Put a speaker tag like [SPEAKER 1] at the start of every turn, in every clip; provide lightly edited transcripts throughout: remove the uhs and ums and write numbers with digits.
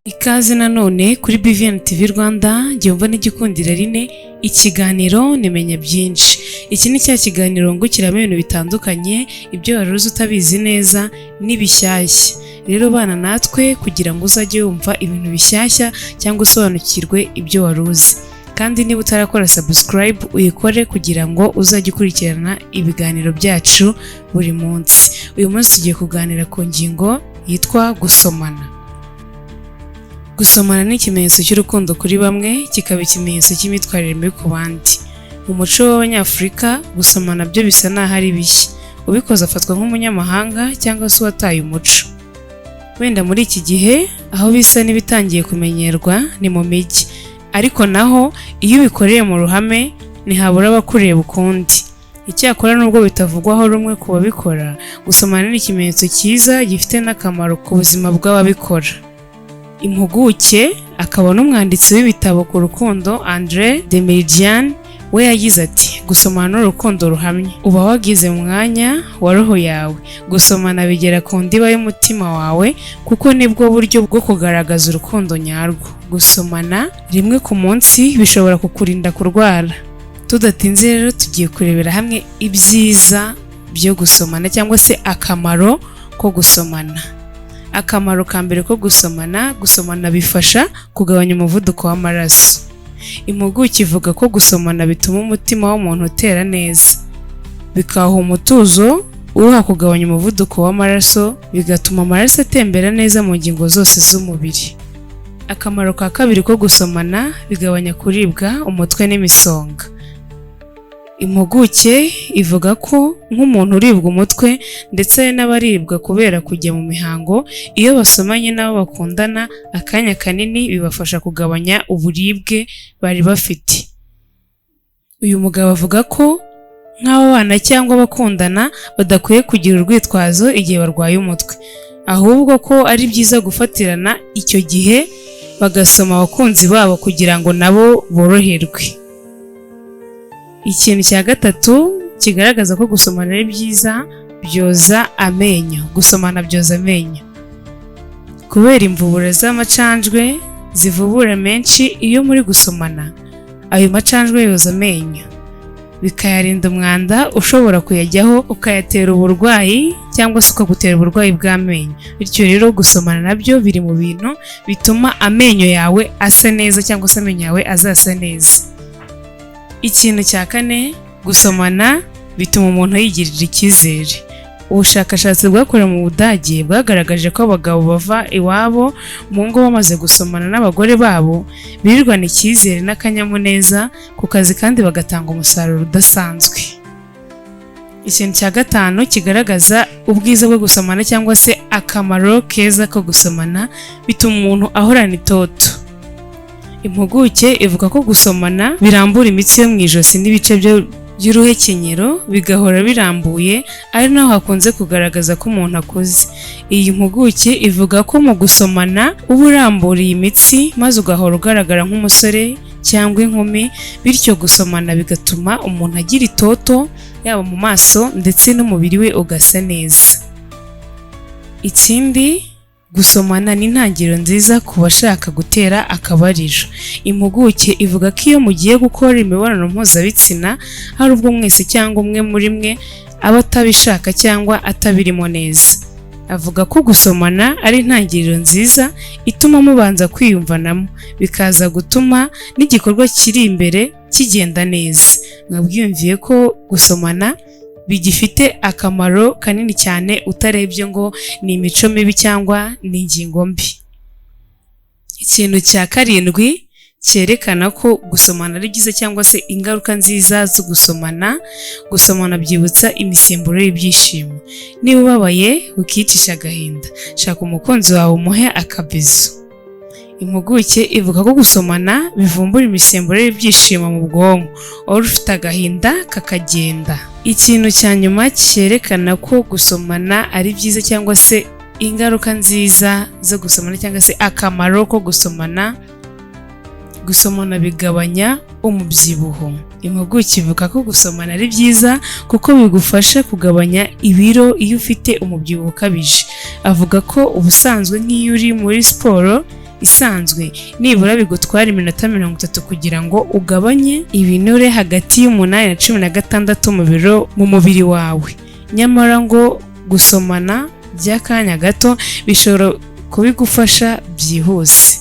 [SPEAKER 1] Ikaze nanone kuri BVN TV Rwanda, njye n'igikundiro Aline, ikiganiro nimenya byinshi. Iki ni cya kiganiro wungukiramo ibintu bitandukanye, ibyo wari uzi utabizi neza n'ibishyashya. Rero bana natwe kugira ngo uzajye wumva ibintu bishyashya cyangwa usobanukirwe ibyo wari uzi. Kandi niba utarakora subscribe, uyikore kugira ngo uzajye ukurikirana ibiganiro byacu buri munsi. Uyu munsi tugiye kuganira ku ngingo yitwa gusomana. Gusomana ni ikimenyetso cy'urukundo kuri bamwe, kikaba ikimenyetso cy'imyitwarire mibi ku bandi. Mu muco w'Abanyafurika, gusomana byo bisa n'aho ari bishya. Ubikoze afatwa nk'umunyamahanga cyangwa se uwataye umuco. Wenda muri iki gihe aho bisa n'ibitangiye kumenyerwa ni mu mijyi, ariko naho iyo ubikoreye mu ruhame ntihabura abakureba ukundi. Icyakora nubwo bitavugwaho rumwe ku babikora, gusomana ni ikimenyetso cyiza gifite n'akamaro ku buzima bw'ababikora. Impuguke akaba n'umwanditsi w'ibitabo ku rukundo, Andre Demirjian, we yagize ati: "Gusomana ni urukundo ruhamye. Uba wagize mu mwanya wa roho yawe. Gusomana bigera ku ndiba y'umutima wawe, kuko nibwo buryo bwo kugaragaza urukundo nyarwo. Gusomana rimwe ku munsi bishobora kukurinda kurwara." Tudatinze rero, tugiye kurebera hamwe ibyiza byo gusomana cyangwa se akamaro ko gusomana. Akamaro ka mbere ko gusomana: gusomana bifasha kugabanya umuvuduko w'amaraso. Impuguke ivuga ko gusomana bituma umutima w'umuntu utera neza, bikawuha umutuzo uwuha kugabanya umuvuduko w'amaraso, bigatuma amaraso atembera neza mu ngingo zose z'umubiri. Akamaro ka kabiri ko gusomana: bigabanya kuribwa umutwe n'imisonga. Impuguke ivuga ko nk'umuntu uribwa umutwe ndetse n'abaribwa kubera kujya mu mihango, iyo basomanye n'abo bakundana akanya kanini bibafasha kugabanya uburibwe bari bafite. Uyu mugabo avuga ko nk'ababana cyangwa abakundana badakwiye kugira urwitwazo igihe barwaye umutwe, ahubwo ko ari byiza gufatirana icyo gihe bagasoma abakunzi babo kugira ngo nabo boroherwe. Ikintu cya gatatu kigaragaza ko gusomana ari byiza: byoza amenyo. Gusomana byoza amenyo kubera imvubura z'amacanjwe zivubura menshi. Iyo muri gusomana, ayo macanjwe yoza amenyo, bikayarinda umwanda ushobora kuyajyaho ukayatera uburwayi cyangwa se ukagutera uburwayi bw'amenyo. Bityo rero gusomana nabyo biri mu bintu bituma amenyo yawe asa neza cyangwa se amenyo yawe azasa neza. Ikintu cya kane: gusomana bituma umuntu yigirira icyizere. Ubushakashatsi bwakorewe mu Budage bwagaragaje ko abagabo bava iwabo mu ngo bamaze gusomana n'abagore babo birirwana icyizere n'akanyamuneza ku kazi kandi bagatanga umusaruro udasanzwe. Ikintu cya gatanu kigaragaza ubwiza bwo gusomana cyangwa se akamaro keza ko gusomana: bituma umuntu ahorana itoto. Impuguke ivuga ko gusomana birambura imitsi yo mu ijosi n'ibice by'uruhekenyero bigahora birambuye, ari naho hakunze kugaragaza ko umuntu akuze. Iyi mpuguke ivuga ko mu gusomana uba urambura iyi mitsi, maze ugahora ugaragara nk'umusore cyangwa inkumi. Bityo gusomana bigatuma umuntu agira itoto yaba mu maso ndetse n'umubiri we ugasa neza. Ikindi, gusomana ni intangiriro nziza ku bashaka gutera akabariro. Impuguke ivuga ko iyo mugiye gukora imibonano mpuzabitsina, hari ubwo mwese cyangwa umwe muri mwe aba atabishaka cyangwa atabirimo neza. Avuga ko gusomana ari intangiriro nziza ituma mubanza kwiyumvanamo, bikaza gutuma n'igikorwa kiri imbere kigenda neza. Mwabwiyumviye ko gusomana bigifite akamaro kanini cyane, utarebye ngo ni imico mibi cyangwa ni ingingo mbi. Ikintu cya karindwi cyerekana ko gusomana ari byiza cyangwa se ingaruka nziza zo gusomana: gusomana byibutsa imisemburo y'ibyishimo. Niba ubabaye ukicisha agahinda, shaka umukunzi wawe umuhe akabizu. Impuguke ivuga ko gusomana bivumbura imisemburo y'ibyishimo mu bwonko, wari ufite agahinda kakagenda. Ikintu cya nyuma cyerekana ko gusomana ari byiza cyangwa se ingaruka nziza zo gusomana cyangwa se akamaro ko gusomana: gusomana bigabanya umubyibuho. Impuguke ivuga ko gusomana ari byiza kuko bigufasha kugabanya ibiro iyo ufite umubyibuho ukabije. Avuga ko ubusanzwe nk'iyo uri muri siporo isanzwe, nibura bigutwara iminota 30 kugira ngo ugabanye ibinure hagati y'8 na 16 mu biro mu mubiri wawe. Nyamara ngo gusomana by'akanya gato bishobora kubigufasha byihuse.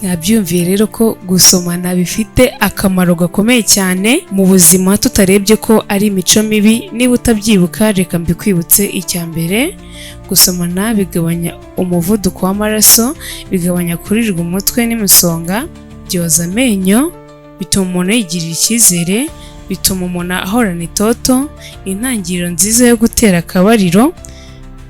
[SPEAKER 1] Mwabyumviye rero ko gusomana bifite akamaro gakomeye cyane mu buzima, tutarebye ko ari imico mibi. Niba utabyibuka, reka mbikwibutse. Icya mbere, gusomana bigabanya umuvuduko w'amaraso, bigabanya kurirwa umutwe n'imisonga, byoza amenyo, bituma umuntu yigirira icyizere, bituma umuntu ahorana itoto, intangiriro nziza yo gutera akabariro.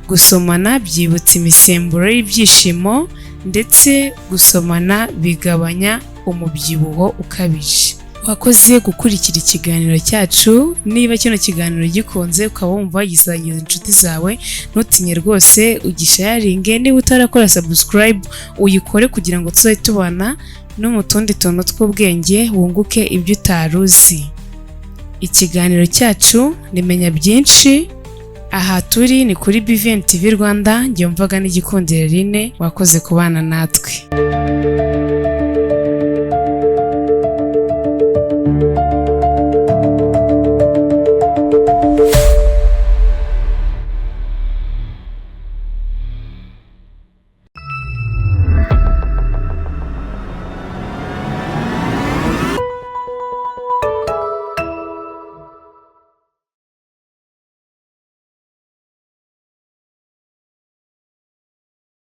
[SPEAKER 1] Gusomana byibutsa imisemburo y'ibyishimo, ndetse gusomana bigabanya umubyibuho ukabije. Wakoze gukurikira ikiganiro cyacu. Niba kino kiganiro gikunze, ukaba wumva wagisangiza inshuti zawe, ntutinye rwose ugisharinge. Niba utarakora subscribe, uyikore kugira ngo tuzajye tubana no mu tundi tuntu tw'ubwenge, wunguke ibyo utari uzi. Ikiganiro cyacu nimenya byinshi. Aha turi ni kuri BVN TV Rwanda. Njye mvaga n'Igikundiro Aline. Wakoze kubana natwe.